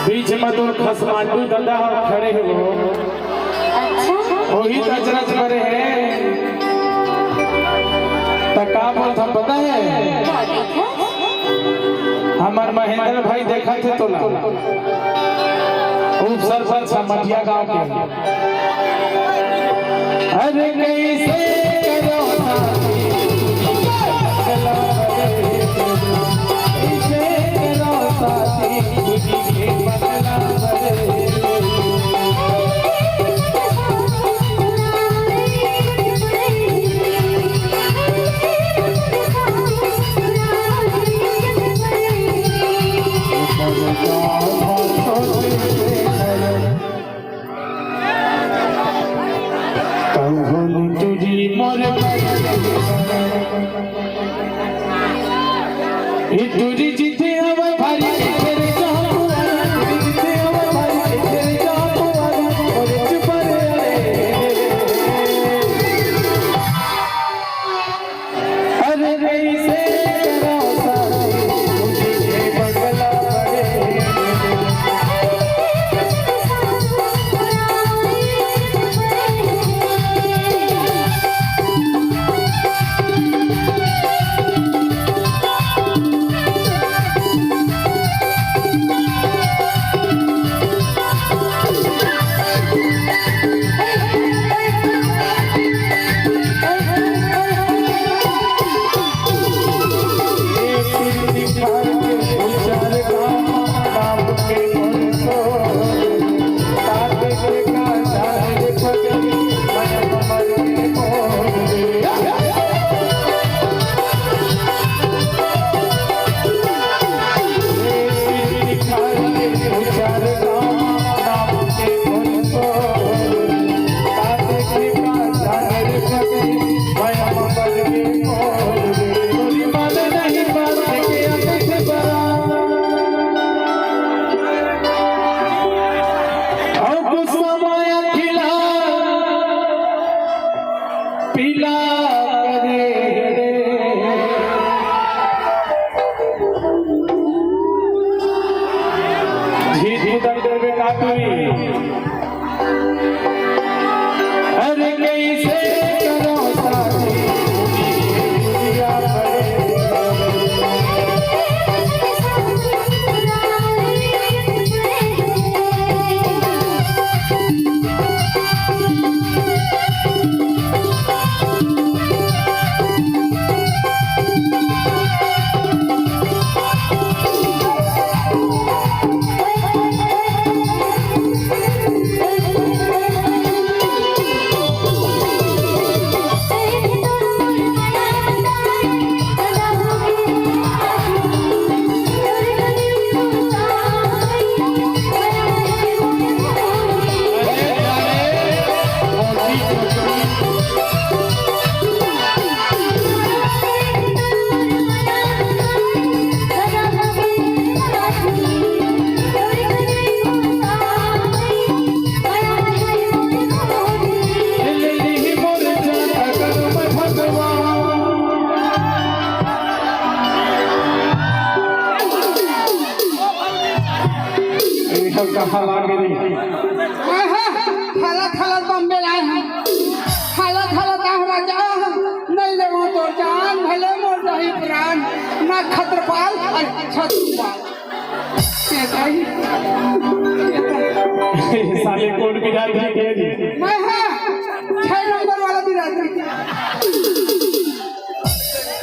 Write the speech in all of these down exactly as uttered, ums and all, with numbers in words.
बीच में तो खसमांडू दादा ह खड़े हे वो। अच्छा। वही तो अचरज करे हे। त का बोलत हँव पता हे? का देखत? हमर महेंद्र भाई देखत हे तोला। उप सरपंच ह मटिया गांव के। अरे कैसे करो साथी, कैसे करो साथी, तुझी के बदला भरे। कहूँ तुझी मोर ए तुझी जिथे हवा भारी के तेरे चाहूँ, तुझी जिथे हवा भारी के तेरे चाहूँ, और चुप रे। अरे कैसे करो साथी, तुझे बंगला बड़े। पीला करे। झीझी दंड में ना तुरी। अरे कैसे करो साथी, दुनिया भरे। ये सब कहाँ लागे रे? हाँ, हाँ, हाँ, खाला, खाला बम्बे लाए हैं। खाला, खाला का राजा, नहीं ले वो तो जान, भले मोर जाही प्राण, ना खत्रपाल, अरे, छत्रपाल। ये भाई, ये भाई। साले कौन बिरादरी के रे? मैं हाँ, छह नंबर वाला बिरादरी।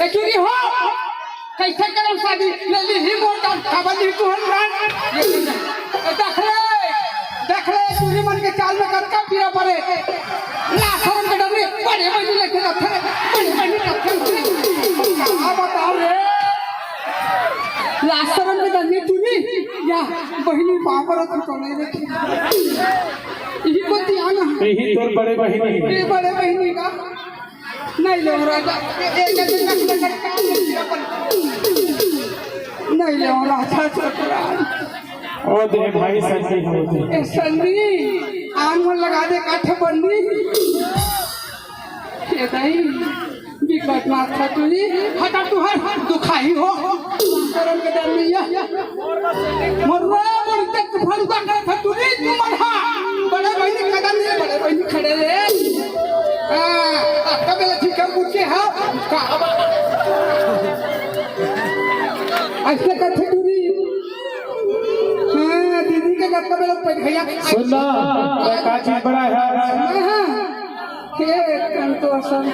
ए, चुरी हो। कैसे करम शादी? ले ली ही मोर जान, खबर ली तू हन प्राण। ए, देख रे, देख रे, टूरी मन के चाल में कतका पीरा परे। लाज शरम के डर में बड़े बहिनी लेके रखे रे, बड़े बहिनी रखे रे। का बताओ रे? लाज शरम के डर में टूरी या बहिनी बाप रख तो नहीं रखी। यही को दिया ना। यही तोर बड़े बहिनी। ये बड़े बहिनी का। नहीं ले राजा, एक दिन तक लगा काम नहीं किया अपन। नहीं ले राजा, छोटराज। ओ दे भाई, सन्नी हो दे। ए सन्नी, आन मन लगा दे, काठे बन्नी। ए दाई, बिकट मार खा तू ही, हटा तू हर, हर दुखाई हो। शरम के डर नहीं है। मरवा मर तक भर का करत हस टूरी, तुमन हा? बड़े बहिनी कदम ले, बड़े बहिनी खड़े ले। आ, आ, कब ले ठीक है, पूछे हा? का? ऐसे करथे टूरी। हाँ, दीदी के गत्ता में लोग पैखाया। सुन ना, मैं का चीज बड़ा है? हाँ, हाँ। हे कंतोषम,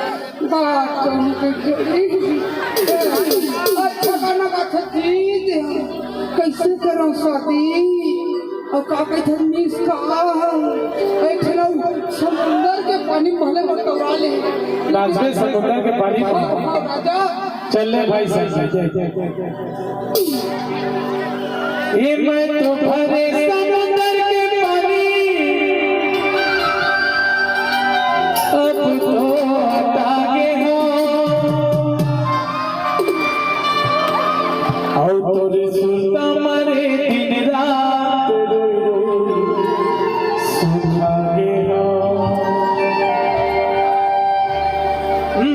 बात तो हमके खेली। अच्छा गाना गाथे जीत, कैसे करो शादी? और का कहते हैं, मिस का? एक ठे ना समुंदर के पानी में भले मत तौरा ले। नाचबे समुंदर के पानी में। हाँ, हाँ, राजा। चल ले भाई साहब, चल, चल, चल, चल। ये मैं तो भरे समुंदर के पानी, अब तो हटा के हो। और तोरे सुरता मरे दिन रात सुखा के हो।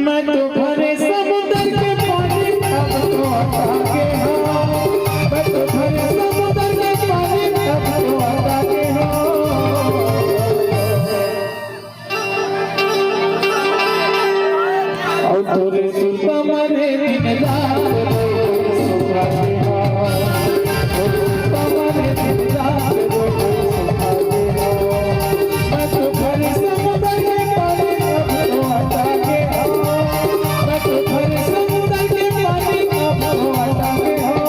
मैं तो भरे समुंदर के पानी, अब तो हटा के हो। मैं तो भरे समुंदर के पानी, अब तो हटा के हो। और तोरे सुरता मरे दिन रात सुखा के हो। तोरे सुरता मरे दिन रात सुखा के हो। मैं तो भरे समुंदर के पानी, अब तो हटा के हो। मैं तो भरे समुंदर के पानी, अब तो हटा के हो।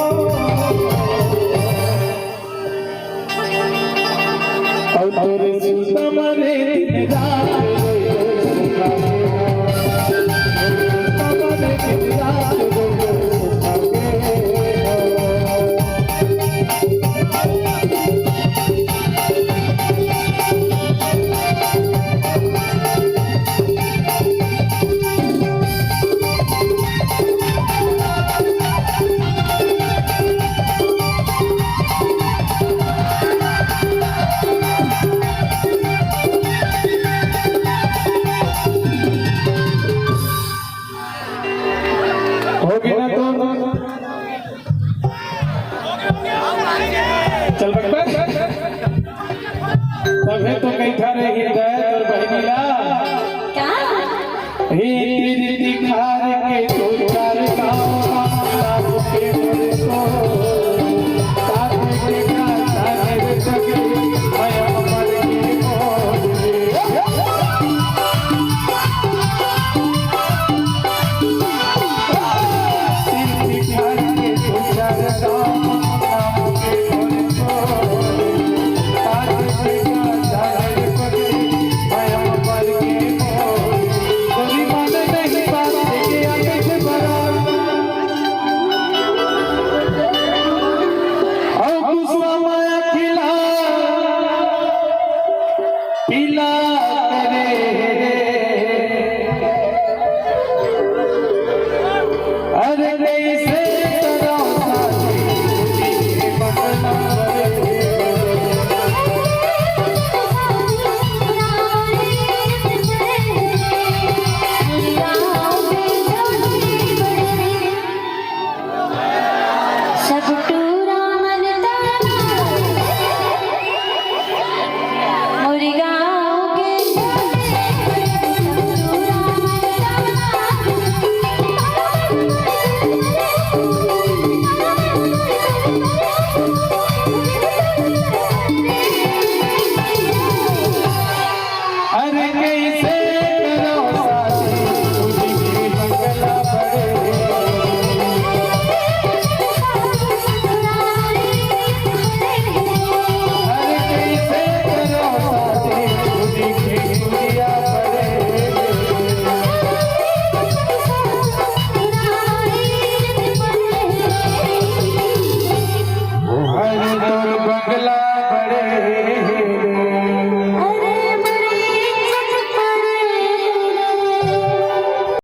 और तोरे सुरता मरे दिन रात सुखा के हो। सुरता मरे दिन रात सुखा के हो। हो गया ना तो? चल बक बक। तभे तो कइथंव रे हृदय तोर बहिनी ला। का? हे तीर तिखार के दू चार गाँव, नाम के मोर तो, साथ के गाथा रे सखी, मैं अमर के मोर। पीला करे रे। अरे कैसे करो साथी, तुझे बदनाम करे। सब टूरा मन ताना, मोर गाँव के सब टूरा मन ताना। अरे कैसे करो साथी, तुझी की मंगला पड़े। अरे कैसे करो साथी, तुझी की दुनिया पड़े। अरे तोर बंगला पड़े।